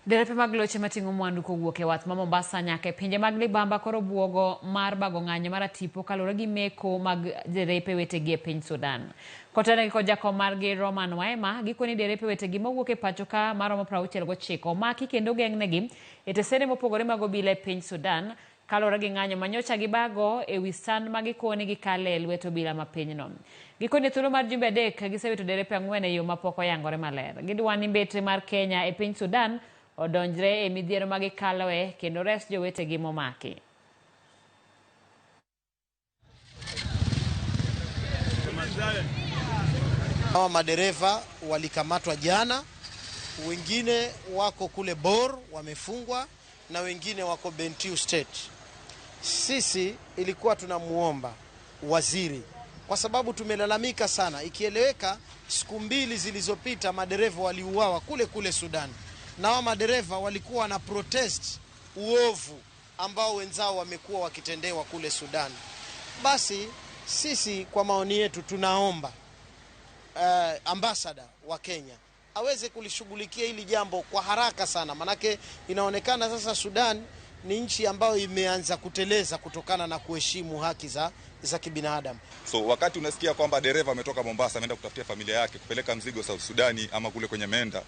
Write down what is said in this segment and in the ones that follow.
Derepe mag loche mating'o mwandu kowuok e wath ma Mombasa nyaka e pinje mag libamba koro buogo mar bago ng'anyo mar atipo kaluwore gi meko mag derepe wetegi e piny Sudan. Kotenore kod jakom margi Roman Waema, gikoni derepe wetegi mawuok e pacho ka maromo 69 omaki kendo ogeng'negi e tesende mopogore mag obila e piny Sudan Kaluwore gi ng'anyo ma nyocha gibago e wi sand ma gikoni gikale e lwet obila ma pinyno. Gikoni e thuolo mar jumbe adek gisewito derepe ang'wen e yo ma pok oyangore maler. Gidwa ni mbetre mar Kenya e piny Sudan odonjre e midhiero ma gikaloe kendo res jowetegi momaki. Hawa madereva walikamatwa jana, wengine wako kule Bor wamefungwa na wengine wako Bentiu State. Sisi ilikuwa tunamuomba waziri, kwa sababu tumelalamika sana, ikieleweka siku mbili zilizopita madereva waliuawa kule kule Sudan, na hawa madereva walikuwa na protest uovu ambao wenzao wamekuwa wakitendewa kule Sudan. Basi sisi kwa maoni yetu tunaomba ambassador wa Kenya aweze kulishughulikia hili jambo kwa haraka sana, manake inaonekana sasa Sudan ni nchi ambayo imeanza kuteleza kutokana na kuheshimu haki za kibinadamu. So wakati unasikia kwamba dereva ametoka Mombasa ameenda kutafutia familia yake kupeleka mzigo South Sudani ama kule kwenye Menda,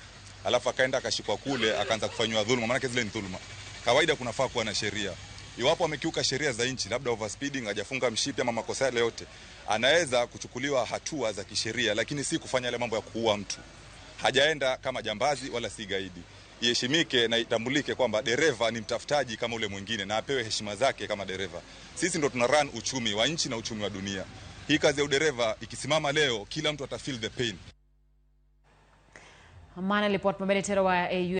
alafu akaenda akashikwa kule akaanza kufanywa dhuluma, maanake zile ni dhuluma. Kawaida kunafaa kuwa na sheria. Iwapo amekiuka sheria za nchi, labda overspeeding, hajafunga mshipi ama makosa yale yote, anaweza kuchukuliwa hatua za kisheria, lakini si kufanya yale mambo ya kuua mtu. Hajaenda kama jambazi wala si gaidi. Iheshimike na itambulike kwamba dereva ni mtafutaji kama ule mwingine na apewe heshima zake kama dereva. Sisi ndo tuna run uchumi wa nchi na uchumi wa dunia. Hii kazi ya udereva ikisimama leo, kila mtu ata feel the pain. Mano e lipot mabende terowa e